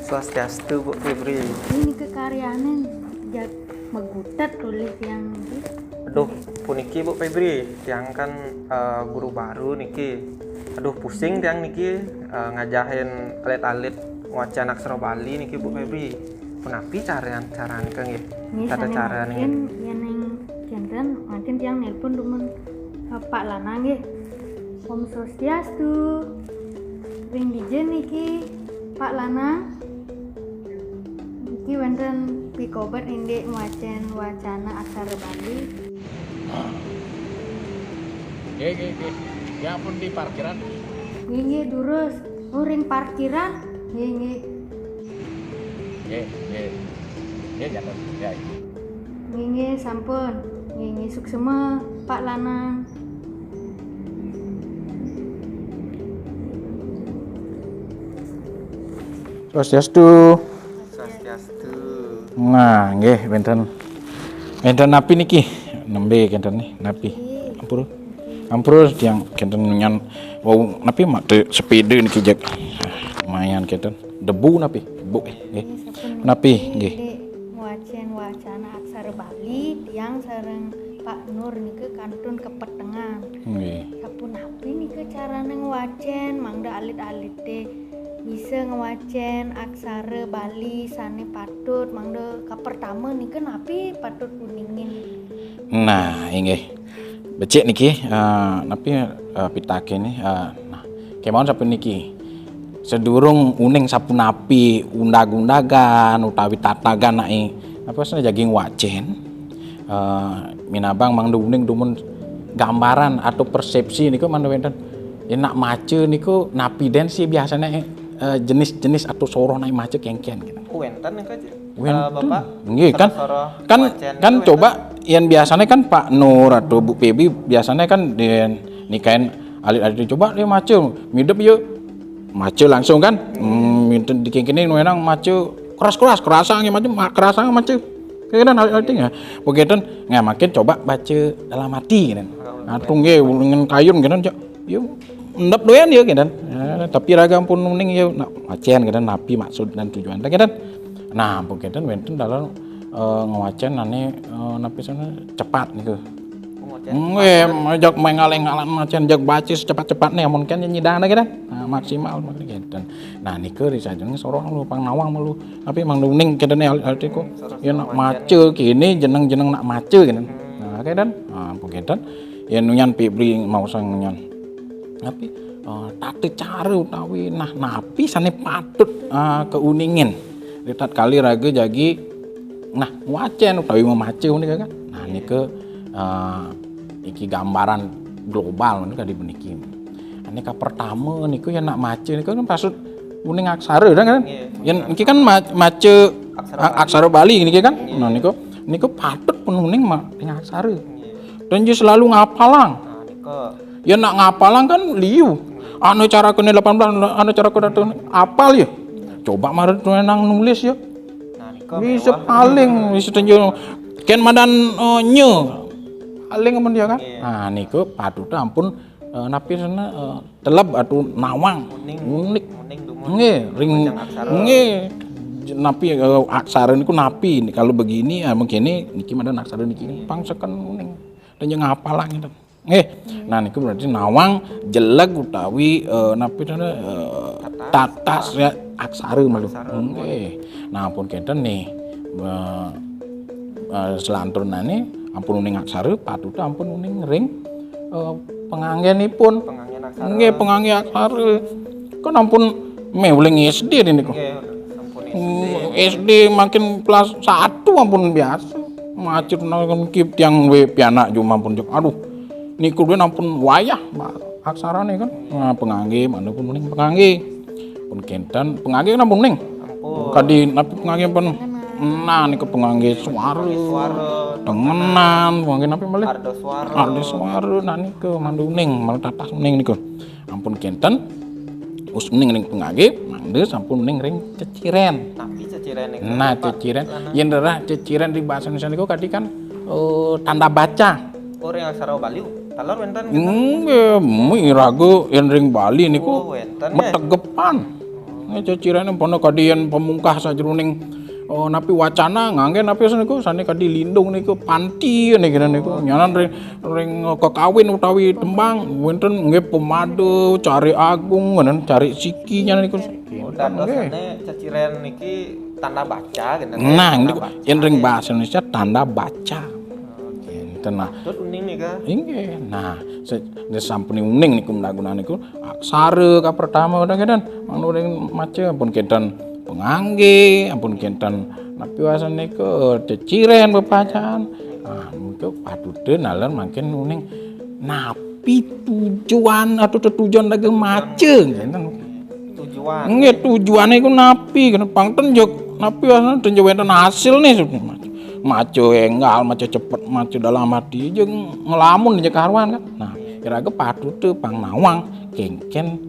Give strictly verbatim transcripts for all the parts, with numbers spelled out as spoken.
Swastiastu, Bu Febri. Ini kekaryanan jag magutet tulis yang Aduh, puniki Bu Febri, tiang kan eh, guru baru niki. Aduh, pusing tiang niki eh, ngajahin alit-alit wacan aksara Bali niki, Bu Febri. Punapi cara cara nika nggih? Nggih, Tata sane cara mangkin yen ning janten mangkin tiang nelpon dumun eh, Pak Lanang nggih. Om Swastiastu. Ring dija niki Pak Lanang? Niki wenten pikobet indik ngwacen wacana aksara Bali. Nggih, nggih, nggih. Ya ampun di parkiran. Nggih, nggih, durus. Oh, ring parkiran. Nggih, nggih. Nggih, nggih. Nggih, janten. Ya, ya. Nggih, nggih, sampun. Nggih, nggih, suksema, Pak Lanang. Swastiastu. Swastiastu. Nah, nggih wenten. Wenten napi niki? Nembe kenten nih, napi? Ampura. Ampura tiang kenten nyan wau napi mak te sepeda niki, jeg. Lumayan kenten. Debu napi? Debu eh. Nggih. Napi nggih? Dek ngwacen wacana aksara Bali, tiang sareng Pak Nur nika kantun kepetengan. Nggih. Sapunapi nika carane ngwacen mangda alit-alite bisa ngwacen aksara Bali sane patut, mangda kapertama nika napi patut uningin? Nah, inggih. Becik niki eh, napi eh, pitake ni eh, nah, kemawon sapuniki. Sedurung uning sapunapi undag-undagan utawi tatagan nai apa sih jaging wacen eh, minabang mangda uning dumun gambaran atau persepsi niku mangda wenten. Yen nak maca niku napi den sih biasanya eh, jenis-jenis atau soroh nai maca kengken gitu. Wenten nika aja. Wenten. Bapak. Nggih kan. Soroh Kan wacen kan niku coba yen biasanya kan Pak Nur atau Bu Pebi biasanya kan den nikain alit-alit coba dia maca. Midep yuk. Maca langsung kan. Hmm, minten dikengkene wenang maca keras-keras, kerasa nggih maca, ma- kerasa maca. Kene alit-alit ya. Begitu nggak makin coba baca dalam hati gitu. Atau nggih dengan kayun gitu. Yuk. Endep doyan ya gitu. Ya, tapi raga pun uning ya nak wacen gitu napi maksud dan tujuan gitu. Nah, ampun kenten wenten dalam eh, ngwacen ane eh, napi sana cepat niku. Nggih, jak mengaling-aling macen jak baca secepat-cepatnya mungkin nyidana gitu. Nah, maksimal mungkin gitu. Nah, niku risajeng soroh lu pang nawang melu. Tapi emang uning kenten alit-alit ku. Ya nak maca kini jeneng-jeneng nak maca gitu. Nah, kenten. Nah, ampun kenten. Ya nunyan pibli mau sang nunyan. Tapi eh, tata cara utawi nah napi sane patut eh, keuningin. Ritat kali raga jagi nah wacen utawi memaca nika kan. Nah nika eh, iki gambaran global nika di puniki. Nika pertama niku ya nak maca niku kan maksud uning aksara kan kan. Yen iki kan ma- maca aksara, aksara Bali niki kan. Nah niku niku patut penuning ma- ning aksara. Dan dia selalu ngapalang. Nah, nika Ya nak ngapalang kan liu. Anu cara kene delapan belas, anu cara kene apal ya. Coba marut nang nulis ya. Nah, nika Bisa mewah. Paling bisa tunjuk. Ken madan eh, nye. Paling amun dia kan. Nah, niku patut ampun eh, napi sana eh, teleb atau nawang. Unik. Uning dumun. Nggih, ring Wacang aksara. Nggih. Napi eh, aksara niku napi. Kalau begini ya begini niki madan aksara niki. Pang seken uning. Dan yang ngapalang itu. Nggih. Nah niku berarti nawang jeleg utawi eh, napi sana eh, tatas ya aksara malu. Nggih. Nah ampun kenten nih eh, eh, selanturnane ampun uning aksara patut ampun uning ring eh, penganggenipun. Penganggen aksara. Nggih pengangge aksara. Kan ampun meh uling S D niku. Nggih, sampun Hmm, S D makin kelas satu ampun biasa. Macet nang kip tiang we pianak cuma pun cek. Aduh. Niku duwe ampun wayah Pak, aksarane kan. Nah, pengangge mana pun mending pengangge. Pun kenten pengangge kan ampun ning. Ampun. Kadi napi pengangge pun. Nah, niku pengangge suara. Suara. Tengenan, pengangge napi malih? Ardo suara. Ardo suara nah niku mandu ning, malah tatas ning niku. Ampun kenten. Us ning ring pengangge, mangde sampun ning ring ceciren. Tapi ceciren niku. Nah, Pak. ceciren. Yen derah ceciren di bahasa Indonesia niku kadi kan eh, tanda baca. Oh, ring aksara Bali. Taler wenten. Nggih, miraga yen ring Bali niku Oh, wenten, eh. metegepan. Nggih, ceciréné pun kadi yén pamungkah sajroning, eh, napi wacana nganggé napi niku sané kadi lindung niku panti niku, niku. Nyanan ring, ring kekawin utawi tembang wénten nggih pemade, cari agung, ngenen cari siki nyanan niku. Dados nggih. Sané cecirén niki tanda baca gitu. Nah, tanda niku baca. Yén ring bahasa Indonesia tanda baca. Enten nah. Terus uning nika. Inggih. Nah, se-, sampun uning niku dagunan niku aksara kapertama udah ngeten. Mangda ring maca ampun kenten penganggé, ampun kenten napi wasan niku ceciren bebacaan. Nah, niku patute naler mangkin uning napi tujuan atau tetujuan daging maca ngeten. Tujuan. Nggih, tujuané iku napi? Kena pang ten jog napi wasan ten jog wénten hasil nih. Maca enggal, maca cepet, maca dalam hati aja ngelamun aja karuan kan. Nah, iraga patute pang nawang kéngkén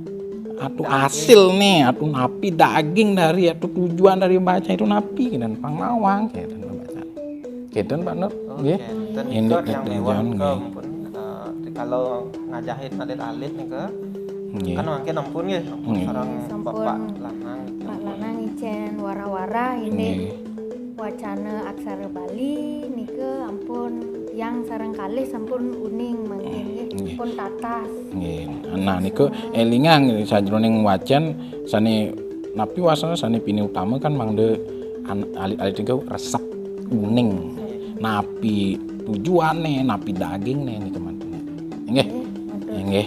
atu hasil nih, atu napi daging dari, atu tujuan dari baca itu napi, dan pang nawang kéten baca. Kéten, Pak Nur, nggih. Indik tujuan nggih. Ampun, eh, kalau ngajahin alit-alit nih ke, nggih. Kan mangkin ampun nggih, ampun sareng Bapak Lanang. Pak Lanang icén wara-wara ini wacana aksara Bali nika ampun yang sareng kalih sampun uning mangkin nggih. Nggih. Pun tatas. Nggih. Nah, niku élingang sajroning wacén sané napi wasana sané pini utama kan mangda an-, alit-alit niku resep uning. Napi tujuané, napi dagingné niku mantune. Nggih. Nggih.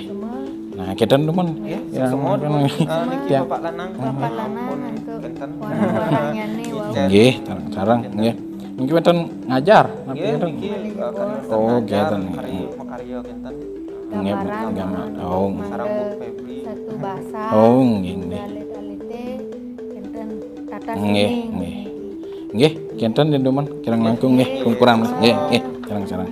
Nah, kéten dumun. Nggih, ya, semua mungkin dumun. Eh, niki tiang. Bapak Lanang. Bapak Lanang untuk warna-warnanya nih, wau. Nggih, sareng-sareng nggih. Niki wénten ngajar, napi nggih, wénten? Niki, eh, karya oh, ngajar, kéten. Karya, makarya kénten. Nggih, gambar. Oh. Sareng Bu Febri. Satu bahasa. Oh, nggih, nggih. Alit-alité kénten tatas nggih, nggih. Nggih, kénten dumun kirang langkung nggih, pun kurang nggih, nggih, sareng-sareng.